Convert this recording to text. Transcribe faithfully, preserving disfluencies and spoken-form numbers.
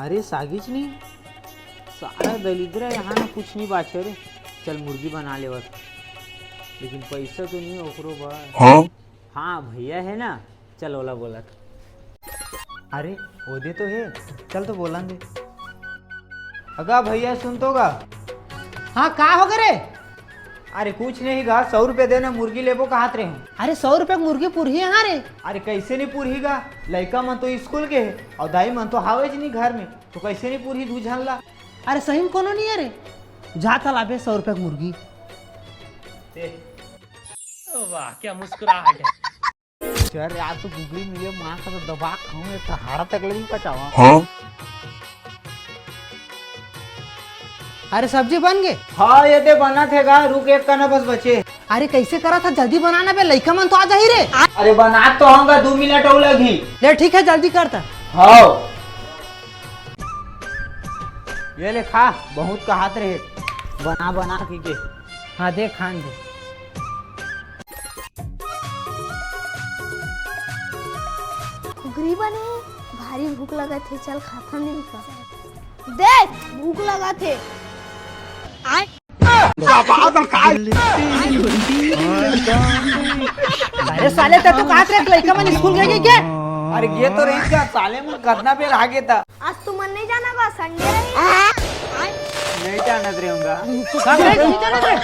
अरे सागिच नहीं, सारा दलिद्रा यहाँ ना कुछ नहीं बाचे रे। चल मुर्गी बना लेवत, लेकिन पैसा तो नहीं है ओकरो बर। हाँ? हाँ भैया है ना, चल ओला बोलत। अरे ओदे तो है, चल तो बोलन दे। अगा भैया सुन तो गा। हाँ का हो गे रे? अरे कुछ नहीं गा, सौ रुपये देना, मुर्गी लेबो कहत रहे हूँ। अरे सौ रुपये के मुर्गी पुरही हाँ रे? अरे कैसे नहीं पुरही गा, लइका मन तो स्कूल के है और दाई मन तो हावेच नहीं घर में, तो कैसे नहीं पुरही दू झन ला? अरे सही में कोनो नहीं है रे, जा त लाबे सौ रुपये के मुर्गी। वाह क्या मुस्कुराहट है। चल यार, तो गुगली मिले माँ का तो दबा खाऊं, ये तो हाड़ा तक ले नहीं पचावा। हाँ? अरे सब्जी बन गे? हाँ ये दे बना थे गा, रुक एक कना बस बचे। अरे कैसे करा था, जल्दी बनाना बे, लइका मन तो आ जाही रे। अरे बना तो होगा, दो मिनट और लगी। ले ठीक है, जल्दी करता। हाँ ये ले खा, बहुत कहात रहे बना बना के, के। हाँ दे खान दे। घुघरी बने, भारी भूख लगत हे, चल खाथन दिनका। देख भूख लगत हे। अरे साले, ते तो कहत रहे लइका मन स्कूल गए के? अरे गे तो रही का साले, मन कतना बेर आ गे था। आज तुमन नहीं जाना बा, संडे रही। नहीं जानत रहूंगा। का रे, नहीं जानत रहे?